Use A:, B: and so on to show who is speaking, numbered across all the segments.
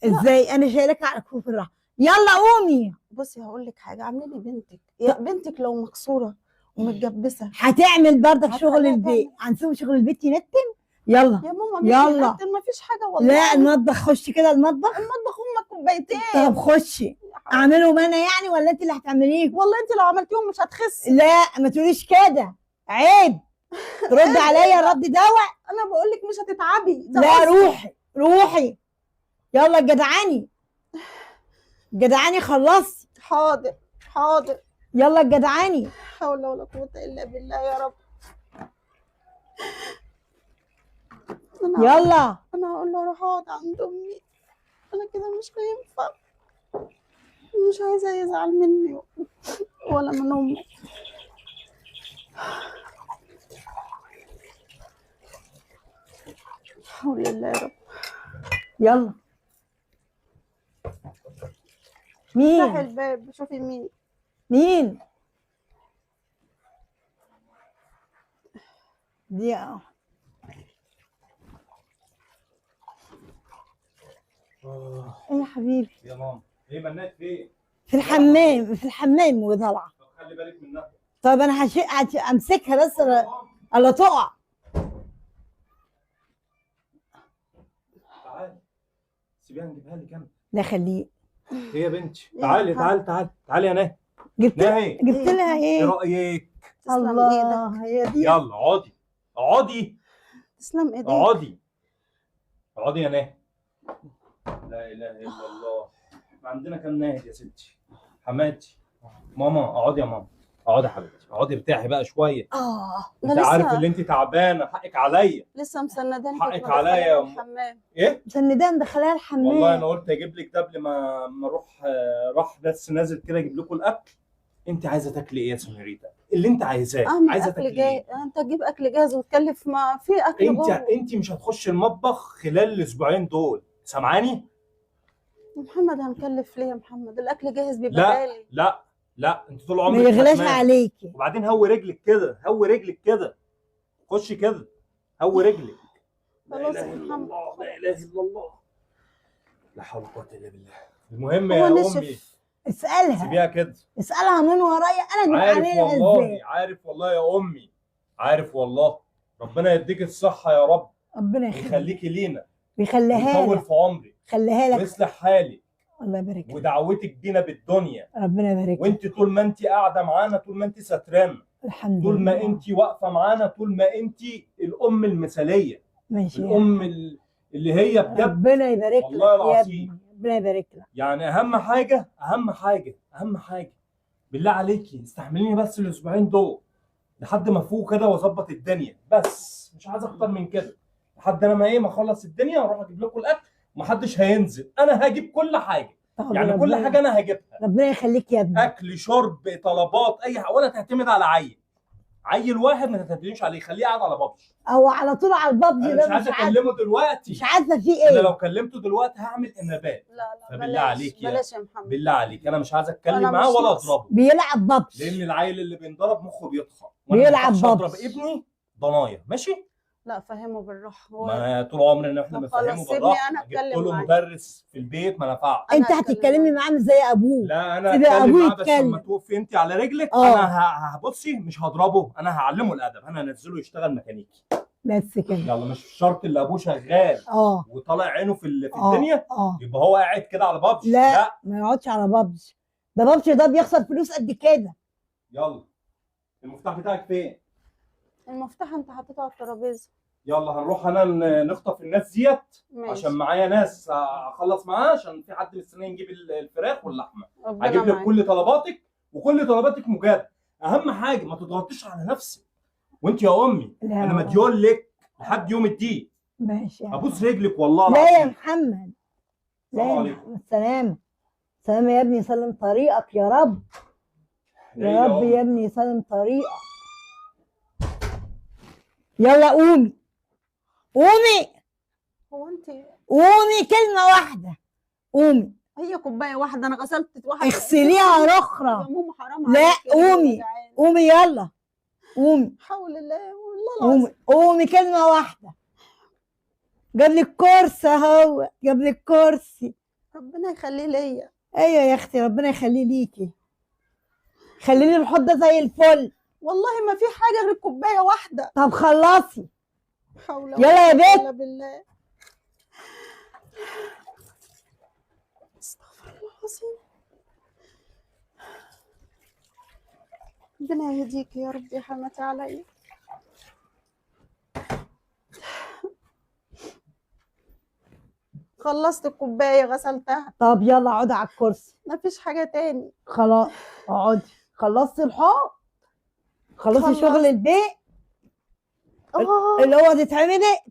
A: ازاي انا شايلك على كفوف الراحة؟ يلا قومي.
B: بصي هقول لك حاجة، اعملي لي بنتك، يا بنتك لو مكسورة ومتجبسه
A: هتعمل برضك شغل
B: هتخليها
A: البيت، هنسيب شغل البيت ينتن؟ يلا
B: يا ماما مش
A: يلا.
B: ينتن، ما فيش حاجة والله.
A: لا المطبخ، خشي كده المطبخ.
B: المطبخ امك كوبايتين.
A: طب خشي اعملهم انا يعني ولا انت اللي هتعمليه؟
B: والله انت لو عملتيهم مش هتخسي.
A: لا ما تقوليش كده، عيب ترد عليا الرد دوت.
B: انا بقول لك مش هتتعبي. ده
A: لا
B: قصدي.
A: روحي روحي، يلا جدعاني جدعاني، خلصي.
B: حاضر حاضر.
A: يلا جدعاني.
B: لا حول ولا قوة الا بالله يا رب. انا
A: يلا.
B: انا هقول له اروح اقعد عند امي، انا كده مش هينفع، مش عايزه يزعل مني ولا من امه. حول الله يا رب.
A: يلا.
B: افتحي
A: مين
B: الباب شوفي مين.
A: مين دي؟ ايه يا حبيبي؟
C: يا ماما ايه منات فين؟
A: في الحمام، في الحمام وطالعه.
C: طب خلي بالك منها.
A: طب انا امسكها بس الا تقع.
C: تعالي سيبيها نجيبها لك انا.
A: لا خليه.
C: ايه يا بنتي؟ تعالي تعالي تعالي تعالي يا ناهي.
A: جبت
C: ناهي
A: جبت لها
C: ايه
A: ايه؟
C: رايك؟
B: تسلم ايدك.
A: الله هي دي.
C: يلا اقعدي اقعدي
B: تسلم ايديك.
C: اقعدي اقعدي يا ناهي. لا اله الا الله. احنا عندنا كام ناهد يا ستي؟ حماتي ماما اقعدي يا ماما، اقعدي يا حبيبتي، اقعدي ارتاحي بقى شوية.
B: ده
C: انت عارف
B: لسه
C: اللي انت تعبانة، حقك عليا.
B: لسه مسنداني
C: حقك عليا يا أم.
B: الحمام.
C: ايه؟
A: مسندها مدخلاها الحمام.
C: والله انا قلت اجيب لك ده قبل ما اروح، راح بس نازل كده اجيب لكم الاكل. انت عايزه تاكلي ايه يا سميريتا؟ اللي انت عايزاه.
B: اعمل
C: عايزه
B: اكل
C: تاكلي
B: جاهز.
C: ايه؟
B: انت تجيب اكل جاهز وتكلف، ما في اكل
C: انت
B: جوه.
C: انت مش هتخش المطبخ خلال الاسبوعين دول، سامعاني؟
B: يا محمد هنكلف ليه يا محمد؟ الاكل جاهز بيبقى
C: لا
B: غالي.
C: لا لا، انت طول
A: ما
C: عمرك
A: يغلاش
C: فاهمانة.
A: عليكي.
C: وبعدين هوي رجلك كده، هوي رجلك كده، خشي كده، هوي رجلك. لا
B: خلاص
C: اله
B: يا
C: الا
B: محمد.
C: الله، لا اله الا الله، لا حول ولا قوة الا بالله. المهم
B: هو
C: يا
B: نشف.
C: امي
A: اسالها،
C: سيبيها كده.
A: اسالها من ورايا انا
C: عارف
A: بعملها
C: والله،
A: ازاي.
C: عارف والله يا امي، عارف والله. ربنا يديك الصحة يا رب،
A: ربنا يخليك
C: ويخليكي لينا،
A: ويخليها
C: ويطول
A: لك،
C: في عمرك،
A: خليها لك.
C: ويصلح حالك،
A: الله يبارك لك.
C: ودعوتك بينا بالدنيا.
A: ربنا يبارك لك.
C: وانت طول ما انت قاعدة معانا، طول ما انت سترانا،
A: الحمد
C: طول ما
A: لله.
C: انت واقفة معانا، طول ما انت الام المثالية،
A: ماشي.
C: الام اللي هي بجد
A: ربنا يبارك لك
C: والله
A: يا
C: العظيم.
A: ابني، ربنا يبارك لك.
C: يعني اهم حاجة اهم حاجة اهم حاجة بالله عليكي استحمليني بس الاسبوعين دول لحد ما افوق كده واظبط الدنيا، بس مش عايز اكتر من كده، لحد انا ما ايه ما اخلص الدنيا واروح اجيب لكم الاكل، ومحدش هينزل، انا هجيب كل حاجة.
A: طب
C: يعني كل حاجة انا هجيبها،
A: ربنا يخليك يا ابني.
C: اكل شرب طلبات اي حاجة، ولا تعتمد على عيل، عيل واحد ما تعتمديش عليه، خليه قاعد على بابجي.
A: او على طول على البابجي
C: انا
A: ده.
C: مش عايز اكلمه دلوقتي،
A: مش عارفه فيه
C: انا
A: ايه.
C: لو كلمته دلوقتي هعمل انابات.
B: لا لا
C: فبالله
B: بلاش،
C: عليك يا-
B: بلاش يا محمد،
C: بالله عليك انا مش عايز اتكلم
B: أنا
C: معاه
B: مش
C: ولا
B: ناقص.
C: اضربه،
A: بيلعب بابجي.
C: لان العيل اللي بينضرب مخه بيضخم، وأنا ما
A: بيلعب
C: ينفعش اضرب
A: بابجي.
C: ابني ضنايا. ماشي؟
B: لا فهمه بالراحة. هو
C: ما طول عمرنا احنا
B: طب
C: بنفهمه
B: خلاص، سيبني
C: بالراحة.
B: أنا
C: جبت
B: أتكلم
C: له
B: معاه.
C: مدرس في البيت ما نفعش.
B: أنا
A: انت
B: هتكلم
A: هتتكلمي
B: معاه.
A: معاه زي ابوه.
C: لا انا
A: سيبي
C: اتكلم
A: أبوه
C: معاه، بس لما
A: يتكلم.
C: تقفي انت على رجلك انا هبصي مش هضربه، انا هعلمه الادب، انا هنزله يشتغل ميكانيكي.
A: بس كده.
C: يلا مش شرط اللي ابوه شغال وطالع عينه في الدنيا يبقى هو قاعد كده على بابجي.
A: لا ما يقعدش على بابجي، ده بابجي ده بيخسر فلوس قد كده.
C: يلا المفتاح بتاعك فين؟
B: المفتاح انت حطيته على الترابيزة.
C: يلا هنروح انا نخطف الناس ديت عشان معايا ناس اخلص معاها، عشان في حد مستني نجيب الفراخ واللحمة. هجيب لك كل طلباتك، وكل طلباتك مجاب. اهم حاجة ما تضغطيش على نفسك. وانت يا امي انا مديون لك لحد يوم الدين.
A: ماشي.
C: ابوس رجلك والله العظيم.
A: لا يا محمد، لا يا محمد. سلامه سلامه يا ابني، سلم طريقك يا رب. يا رب يا ابني سلم طريقك. يلا قومي قومي.
B: هو انت
A: قومي كلمة واحدة، قومي.
B: هي كوباية واحدة، انا غسلت واحدة.
A: اغسليها رخرة.
B: يا ماما حرام
A: لا
B: عليكي.
A: قومي قومي يلا قومي.
B: حول الله والله العظيم.
A: قومي قومي كلمة واحدة. جاب لك كرسي اهو، جاب لك كرسي.
B: ربنا يخليه ليا.
A: ايوه يا اختي ربنا يخليه ليكي. خلي لي الحوض ده زي الفل.
B: والله ما في حاجة غير كوباية واحدة.
A: طب خلصي.
B: حول
A: يلا يا بت.
B: بالله. استغفر الله العظيم. ربنا يهديك يا رب يا حماتي عليا. خلصت الكوباية غسلتها.
A: طب يلا اقعدي على الكرسي.
B: مفيش حاجة تاني.
A: خلاص اقعدي. خلصتي الحوض؟ خلصتي شغل البيت؟ الاوض اتعملت؟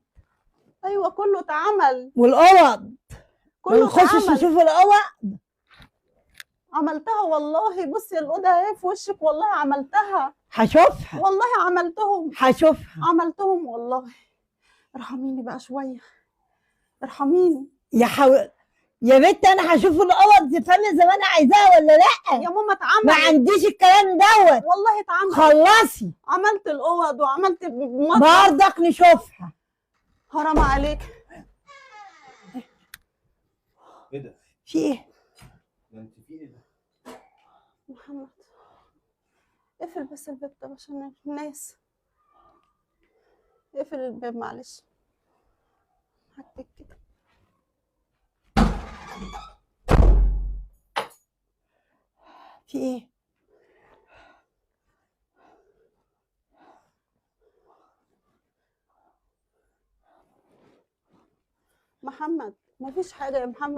B: ايوه كله اتعمل.
A: والاوض
B: كله اتعمل.
A: نخشش نشوف الاوض.
B: عملتها والله. بصي الاوضة اهي في وشك، والله عملتها.
A: هشوفها
B: والله، عملتهم.
A: هشوفها
B: عملتهم والله. ارحميني بقى شوية، ارحميني
A: يا يا بنت. انا هشوف الاوض تتعمل زي ما انا عايزاها ولا لا؟
B: يا ماما اتعمل.
A: ما عنديش الكلام دوت
B: والله اتعمل.
A: خلصي.
B: عملت الاوض وعملت مطبخ
A: برضك نشوفها.
B: حرام عليك.
C: ايه ده؟
A: في ايه؟
C: ده انت في ايه ده؟
B: محمد اقفل بس الباب ده عشان الناس. اقفل الباب معلش. هكتك كده.
A: في ايه؟
B: محمد مفيش حاجة يا محمد.